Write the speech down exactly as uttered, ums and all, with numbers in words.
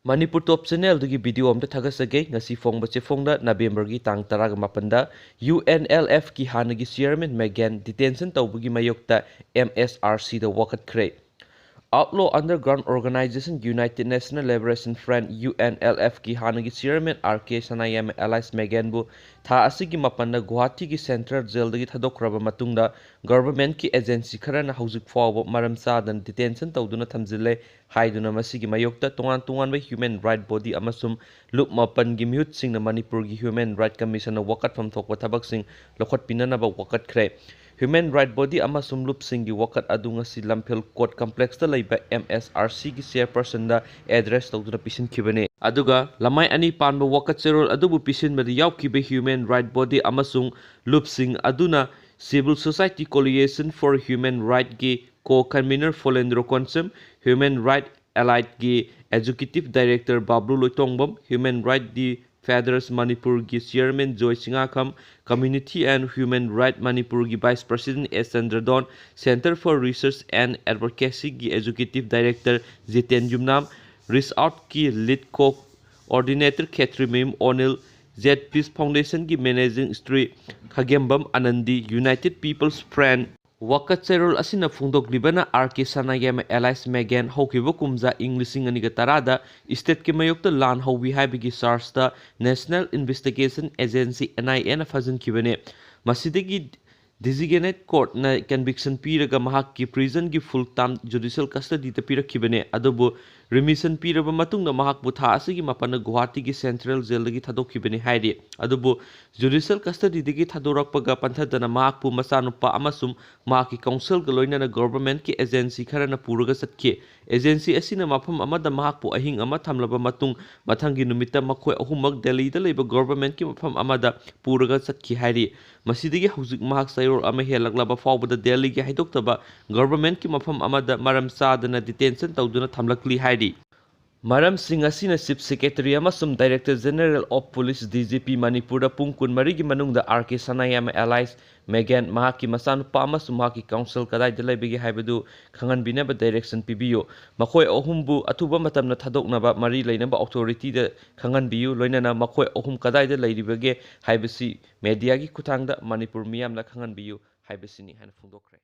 ꯃꯅꯤꯄꯨꯔ ꯇꯣꯞ ꯆꯦꯅꯦꯜꯗꯨꯒꯤ video ꯑꯝꯇ ꯊꯥꯒꯠꯆꯒꯦ꯫ ꯉꯁꯤ ꯐꯣꯡꯕ ꯆꯦꯐꯣꯡꯗ ꯅꯕꯦꯝꯕꯔꯒꯤ ꯇꯥꯡ ꯇꯔꯥꯒ ꯃꯥꯄꯟꯗ ꯌꯨ ꯑꯦꯟ ꯑꯦꯜ ꯑꯦꯐꯀꯤ ꯍꯥꯟꯅꯒꯤ ꯆꯤꯌꯔꯃꯦꯟ ꯃꯦꯒꯦꯟ ꯗꯤꯇꯦꯟꯁꯟ ꯇꯧꯕꯒꯤ ꯃꯥꯌꯣꯛꯇ ꯑꯦꯝ ꯑꯦꯁ ꯑꯥꯔ ꯁꯤꯗ ꯋꯥꯀꯠꯈ꯭ꯔꯦ꯫ Outlaw Underground Organization United National Liberation Front, U N L ꯑꯦꯐꯀꯤ ꯍꯥꯟꯅꯒꯤ chairman R K Sanayaima alias ꯃꯦꯒꯦꯟꯕꯨ ꯊꯥ ꯑꯁꯤꯒꯤ ꯃꯥꯄꯟꯗ ꯒꯨꯋꯥꯍꯥꯇꯤꯒꯤ ꯁꯦꯟꯇ꯭ꯔꯦꯜ ꯖꯦꯜꯗꯒꯤ ꯊꯥꯗꯣꯛꯈ꯭ꯔꯕ ꯃꯇꯨꯡꯗ ꯒꯚꯔꯟꯃꯦꯟꯠꯀꯤ ꯑꯦꯖꯦꯟꯁꯤ ꯈꯔꯅ ꯍꯧꯖꯤꯛ ꯐꯥꯎꯕ ꯃꯔꯝ ꯆꯥꯗꯅ ꯗꯤꯇꯦꯟꯁꯟ ꯇꯧꯗꯨꯅ ꯊꯝꯖꯤꯜꯂꯦ ꯍꯥꯏꯗꯨꯅ ꯃꯁꯤꯒꯤ ꯃꯥꯌꯣꯛꯇ ꯇꯣꯉꯥꯟ ꯇꯣꯉꯥꯟꯕ ꯍ꯭ꯌꯨꯃꯦꯟ ꯔꯥꯏꯠ ꯕꯣꯗꯤ ꯑꯃꯁꯨꯡ ꯂꯨꯞ ꯃꯥꯄꯟꯒꯤ ꯃꯤꯍꯨꯠꯁꯤꯡꯅ ꯃꯅꯤꯄꯨꯔꯒꯤ ꯍ꯭ꯌꯨꯃꯦꯟ ꯔꯥꯏꯠ ꯀꯃꯤꯁꯟꯅ ꯋꯥꯀꯠꯐꯝ ꯊꯣꯛꯄ ꯊꯕꯛꯁꯤꯡ ꯂꯧꯈꯠꯄꯤꯅꯅꯕ ꯋꯥꯀꯠꯈ꯭ꯔꯦ꯫ ꯍ꯭ꯌꯨꯃꯦꯟ ꯔꯥꯏꯠ ꯕꯣꯗꯤ ꯑꯃꯁꯨꯡ ꯂꯨꯞꯁꯤꯡꯒꯤ ꯋꯥꯀꯠ ꯑꯗꯨ ꯉꯁꯤ ꯂꯝꯐꯦꯜ ꯀꯣꯔꯠ ꯀꯝꯄ꯭ꯂꯦꯛꯁꯇ ꯂꯩꯕ ꯑꯦꯝ ꯑꯦꯁ ꯑꯥꯔ ꯁꯤꯒꯤ ꯆꯤꯌꯔꯄꯔꯁꯟꯗ ꯑꯦꯗ꯭ꯔꯦꯁ ꯇꯧꯗꯨꯅ ꯄꯤꯁꯤꯟꯈꯤꯕꯅꯤ꯫ ꯑꯗꯨꯒ ꯂꯃꯥꯏ ꯑꯅꯤ ꯄꯥꯟꯕ ꯋꯥꯀꯠ ꯆꯦꯔꯣꯜ ꯑꯗꯨꯕꯨ ꯄꯤꯁꯤꯟꯕꯗ ꯌꯥꯎꯈꯤꯕ ꯍ꯭ꯌꯨꯃꯦꯟ ꯔꯥꯏꯠ ꯕꯣꯗꯤ ꯑꯃꯁꯨꯡ ꯂꯨꯞꯁꯤꯡ ꯑꯗꯨꯅ Civil Society Coalition for Human Rightꯀꯤ co convenor Folendro Konsam, human right ꯑꯦꯂꯥꯏꯠꯀꯤ executive director Bablu Loitongbam, human right defenders ꯃꯅꯤꯄꯨꯔꯒꯤ chairman Joy Singngakham, Community and Human Right ꯃꯅꯤꯄꯨꯔꯒꯤ ꯚꯥꯏꯁ ꯄ꯭ꯔꯁꯤꯗꯦꯟꯠ ꯑꯦꯁ ꯆꯟꯗ꯭ꯔꯗꯣꯟ, Centre for Research and Advocacyꯒꯤ executive director Jiten Yumnam, reach ꯑꯥꯎꯠꯀꯤ lead coordinator Khetrimayum Onil, jet peace ꯐꯥꯎꯟꯗꯦꯁꯟꯒꯤ managing Shri Khagembam Anandi, United People's Front, ꯋꯥꯀꯠ ꯆꯦꯔꯣꯜ ꯑꯁꯤꯅ ꯐꯣꯡꯗꯣꯛꯂꯤꯕꯅ ꯑꯥꯔ ꯀꯦ ꯁꯅꯥꯌꯥꯏꯃ alias ꯃꯦꯒꯦꯟ ꯍꯧꯈꯤꯕ ꯀꯨꯝꯖꯥ ꯏꯪ ꯂꯤꯁꯤꯡ ꯑꯅꯤꯒ ꯇꯔꯥꯗ ꯏꯁꯇꯦꯠꯀꯤ ꯃꯥꯌꯣꯛꯇ ꯂꯥꯟ ꯍꯧꯏ ꯍꯥꯏꯕꯒꯤ ꯆꯥꯔꯖꯇ ꯅꯦꯁꯅꯦꯜ ꯏꯟꯚꯦꯁꯇꯤꯒꯦꯁꯟ ꯑꯦꯖꯦꯟꯁꯤ, ꯑꯦꯟ ꯑꯥꯏ ꯑꯦꯅ ꯐꯥꯖꯤꯟꯈꯤꯕꯅꯤ꯫ ꯃꯁꯤꯗꯒꯤ ꯗꯤꯖꯤꯒꯅꯦꯠ ꯀꯣꯔꯠꯅ ꯀꯟꯚꯤꯛꯁꯟ ꯄꯤꯔꯒ ꯃꯍꯥꯛꯀꯤ ꯄ꯭ꯔꯤꯖꯟꯒꯤ ꯐꯨꯜ ꯇꯥꯝ ꯖꯨꯗꯤꯁꯤꯌꯦꯜ ꯀꯁꯇꯗꯤꯗ ꯄꯤꯔꯛꯈꯤꯕꯅꯤ꯫ ꯑꯗꯨꯕꯨ ꯔꯤꯃꯤꯁꯟ ꯄꯤꯔꯕ ꯃꯇꯨꯡꯗ ꯃꯍꯥꯛꯄꯨ ꯊꯥ ꯑꯁꯤꯒꯤ ꯃꯥꯄꯟꯗ ꯒꯨꯋꯥꯍꯥꯇꯤꯒꯤ ꯁꯦꯟꯇ꯭ꯔꯦꯜ ꯖꯦꯜꯗꯒꯤ ꯊꯥꯗꯣꯛꯈꯤꯕꯅꯤ ꯍꯥꯏꯔꯤ꯫ ꯑꯗꯨꯕꯨ ꯖꯨꯗꯤꯁꯤꯌꯦꯜ ꯀꯁꯇꯗꯤꯗꯒꯤ ꯊꯥꯗꯣꯔꯛꯄꯒ ꯄꯟꯊꯗꯅ ꯃꯍꯥꯛꯄꯨ ꯃꯆꯥꯅꯨꯄꯥ ꯑꯃꯁꯨꯡ ꯃꯍꯥꯛꯀꯤ ꯀꯥꯎꯟꯁꯤꯜꯒ ꯂꯣꯏꯅꯅ ꯒꯣꯚꯔꯟꯃꯦꯟꯠꯀꯤ ꯑꯦꯖꯦꯟꯁꯤ ꯈꯔꯅ ꯄꯨꯔꯒ ꯆꯠꯈꯤ꯫ ꯑꯦꯖꯦꯟꯁꯤ ꯑꯁꯤꯅ ꯃꯐꯝ ꯑꯃꯗ ꯃꯍꯥꯛꯄꯨ ꯑꯍꯤꯡ ꯑꯃ ꯊꯝꯂꯕ ꯃꯇꯨꯡ ꯃꯊꯪꯒꯤ ꯅꯨꯃꯤꯠꯇ ꯃꯈꯣꯏ ꯑꯍꯨꯝꯃꯛ ꯗꯦꯜꯂꯤꯗ ꯂꯩꯕ ꯒꯣꯚꯔꯟꯃꯦꯟꯠꯀꯤ ꯃꯐꯝ ꯑꯃꯗ ꯄꯨꯔꯒ ꯆꯠꯈꯤ ꯍꯥꯏꯔꯤ꯫ ꯃꯁꯤꯗꯒꯤ ꯍꯧꯖꯤꯛ ꯃꯍꯥꯛ ꯆꯩꯔꯣꯜ ꯑꯃ ꯍꯦꯜꯂꯛꯂꯕ ꯐꯥꯎꯕꯗ ꯗꯦꯜꯂꯤꯒꯤ ꯍꯥꯏꯗꯣꯛꯇꯕ ꯒꯣꯚꯔꯟꯃꯦꯟꯠꯀꯤ ꯃꯐꯝ ꯑꯃꯗ ꯃꯔꯝ ꯆꯥꯗꯅ ꯗꯤꯇꯦꯟꯁꯟ ꯇꯧꯗꯨꯅ ꯊꯝꯂꯛꯂꯤ ꯍꯥꯏꯔꯤ꯫ ꯃꯔꯝꯁꯤꯡ ꯑꯁꯤꯅ Chief Secretary ꯑꯃꯁꯨꯡ Director General of Police, D G P, ꯃꯅꯤꯄꯨꯔꯗ ꯄꯨꯡ ꯀꯨꯟꯃꯔꯤꯒꯤ ꯃꯅꯨꯡꯗ R K Sanayama alias ꯃꯦꯒꯦꯟ, ꯃꯍꯥꯛꯀꯤ ꯃꯆꯥꯅꯨꯄꯥ ꯑꯃꯁꯨꯡ ꯃꯍꯥꯛꯀꯤ counsel ꯀꯗꯥꯏꯗ ꯂꯩꯕꯒꯦ ꯍꯥꯏꯕꯗꯨ ꯈꯪꯍꯟꯕꯤꯅꯕ direction ꯄꯤꯕꯤꯌꯨ꯫ ꯃꯈꯣꯏ ꯑꯍꯨꯝꯕꯨ ꯑꯊꯨꯕ ꯃꯇꯝꯗ ꯊꯥꯗꯣꯛꯅꯕ ꯃꯔꯤ ꯂꯩꯅꯕ authority ꯗ ꯈꯪꯍꯟꯕꯤꯌꯨ, ꯂꯣꯏꯅꯅ ꯃꯈꯣꯏ ꯑꯍꯨꯝ ꯀꯗꯥꯏꯗ ꯂꯩꯔꯤꯕꯒꯦ ꯍꯥꯏꯕꯁꯤ media ꯒꯤ ꯈꯨꯠꯊꯥꯡꯗ ꯃꯅꯤꯄꯨꯔ ꯃꯤꯌꯥꯝꯗ ꯈꯪꯍꯟꯕꯤꯌꯨ ꯍꯥꯏꯕꯁꯤꯅꯤ ꯍꯥꯏꯅ ꯐꯣꯡꯗꯣꯛꯈ꯭ꯔꯦ꯫